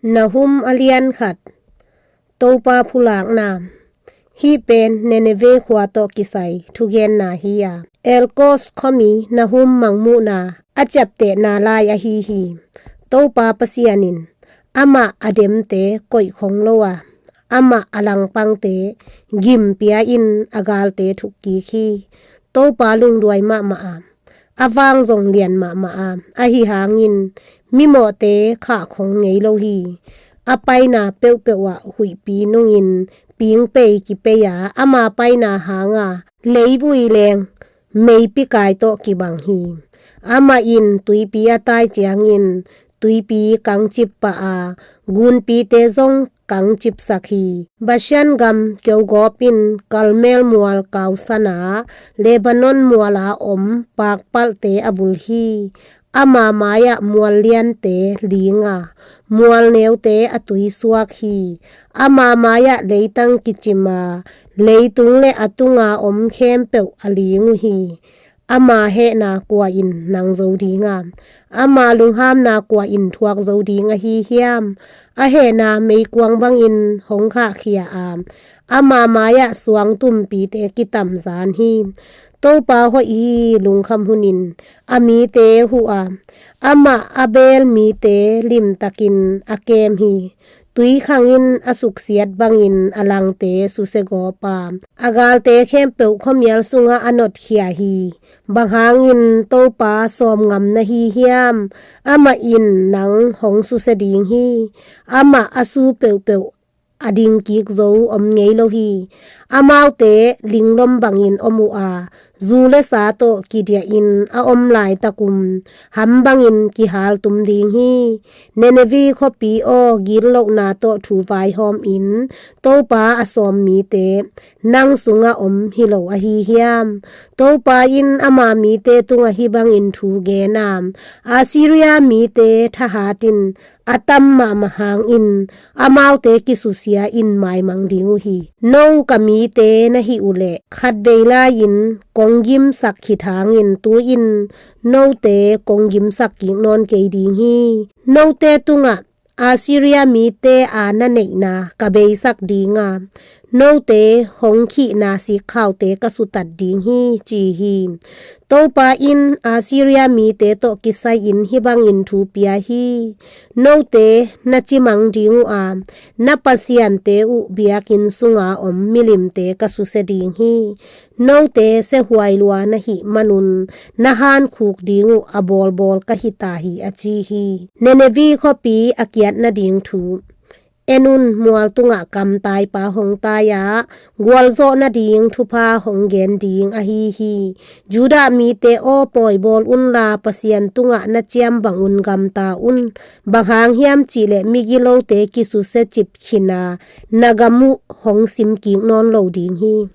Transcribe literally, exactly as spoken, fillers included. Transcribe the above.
Nahum a lian khat. Topa phulakna. Hih pen Nineveh khua tawh kisai thugenna hi a, Elkosh khuami Nahum mangmuhna a ciaptehna lai ahi hi. Topa Pasian in amah a demte koih khong lo a, amah a langpangte gim pia-in a galte thukkik hi. Topa lungduai mahmah a, a vang zong lian mahmah a, ahi hangin mimawhte khah khong ngei lo hi. A paina peuhpeuh ah huihpi nungin pingpei kipei a, ama paina hanga leivui leng meipi kai tawh kibang hi. Amah in tuipi a tai ciangin tuipi kangcip pah a, gunpite zong kangcipsak hi. Bashan gam keugawp in Karmel mual kausan a, Lebanon mual a om pakpalhte a vul hi. Ama mai-ah mual liante ling a, mual neute a tuisuak hi. Ama mai-ah leitang kicim a, leitung le a tunga om khempeuh a ling uh hi. Ama hehna kua in nang zo ding a, ama lunghamna kua in thuak zo ding ahi hiam? A hehna meikuang bangin hong khahkhia a, ama mai-ah suangtumpite kitamzan hi. Topa hoih hi. Lungkham hunin a mite huh a, amah a beel mite limtakin a kem hi. Tuikhang in a suksiat bangin a langte susia gawp a, a galte khempeuh khuamial sungah a notkhia hi. Bang hangin Topa sawm ngam na hi hiam? Amah in nang hong susia ding hi. Amah a su peuhpeuh a dingkik zo om ngei lo hi. Amaute linglom bangin om uh a, zu le sa tawh kidiahin a om laitakum ham bangin kihaltum ding hi. Nineveh khuapi aw, gitlohna tawh thu vaihawm in. Topa a sawm mite nang sungah om hi lo ahi hiam? Topa in ama mite tungah hih bangin thu gen a, Assyria mite thahat in, a tam mahmah hangin amaute kisusia in maimang ding uh hi. No ka mite na hih uhleh khatvei lai-in kong gimsak khit hangin tu-in note kong gimsak kik nawn kei ding hi. Note tungah Assyria mite a na neihna ka beisak ding a, note hong khihna sikhaute ka sutat ding hi, ci hi. Topa in Assyria mite tawh kisai-in hih bangin thu pia hi. Note na cimang ding uh a, na pasiante uh biakinn sunga om milimte ka susia ding hi. Note siahuai lua na hih manun na hankhuk ding uh a bawlbawl ka hi ta hi, a ci hi. Nineveh khuapi a kiat nading thu. En un, mual tungah kamtaipa hong tai a, gualzawh nading thupha hong gen ding ahi hi. Judah mite aw, pawibawl unla Pasian tungah na ciam bangun gamta un. Bang hang hiam cihleh migilote kisusia cip khin a, na gam uh hong simkik nawn lo ding hi.